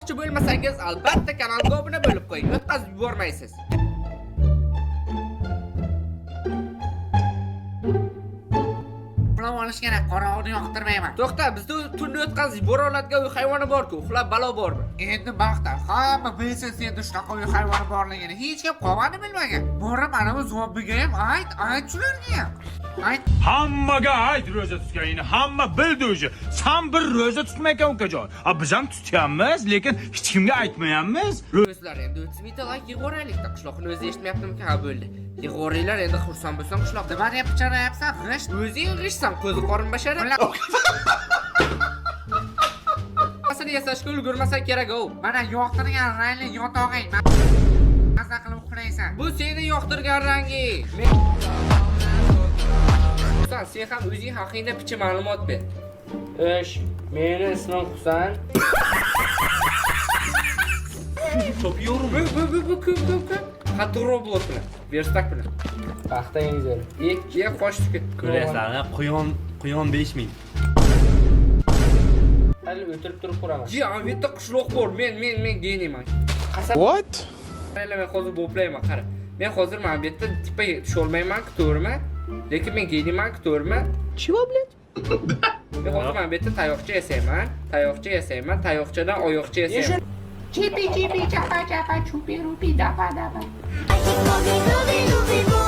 Bo'lmasangiz, albatta kanalga obuna bo'lib qo'ying. O'tkazib yubormaysiz. Uxlab olish kerak, qorong'ini yoqtirmayman. To'xta, bizda tunni o'tkazib yubora oladigan uy hayvoni bor-ku, uxlab balo bormi? Endi maqta, hamma bilsin senda shunaqa uy hayvoni borligini. Hech kim qolmani bilmagan. Borib anavi zombiga ham ayt, ayt shularga ham. Ayt. Hammaga ayt ro'za tutganingni, hamma bildi уже. San bir ro'za tutmaykan, ukajon. A biz ham tutyapmiz, lekin hech kimga aytmayapmiz. O'zlar endi 30 mingta layk yig'oraylik-da, qishloqni o'zi eshitmayaptimikan? Ha, bo'ldi. Yig'oringlar endi, xursand bo'lsam qishloq. Nima deb picharayapsan, g'isht? O'zing g'ishsan, ko'zi qorin bashara. Masini yasashga ulgurmasan kerak, ov. Mana yoqtirgan rangli yotog'ing. Maza qilib uxlaysan. Bu seni yoqtirgan ranging. Husan, sen ham o'zing haqingda picha ma'lumot ber. Ish, meni ismim Husan. Topiyorum. Bu bu bu bu ko'p ko'p ko'p. Hatto Roblox bilan, verstak bilan. Paxta eng zo'ri. Ikkiga qochdik. Ko'ryapsizlarmi? Quyon, quyon 5000. Hali o'tirib turib quraman. Ji, ana bu yerda qishloq bor. Men geniyman. Qasam. What? Men hozir bo'playman, qara. Men hozir mana bu yerda tepaga tusha olmayman-ku, to'g'rimi? Lekin men geniyman-ku, to'g'rimi? Чего, блядь? Men hozir mana bu yerda tayoqcha yasayman, tayoqcha yasayman, tayoqchadan oyoqcha yasayman. Chipi chipi chapa chapa chupi rupi dapa dapa. Lubi, lubi, lubi.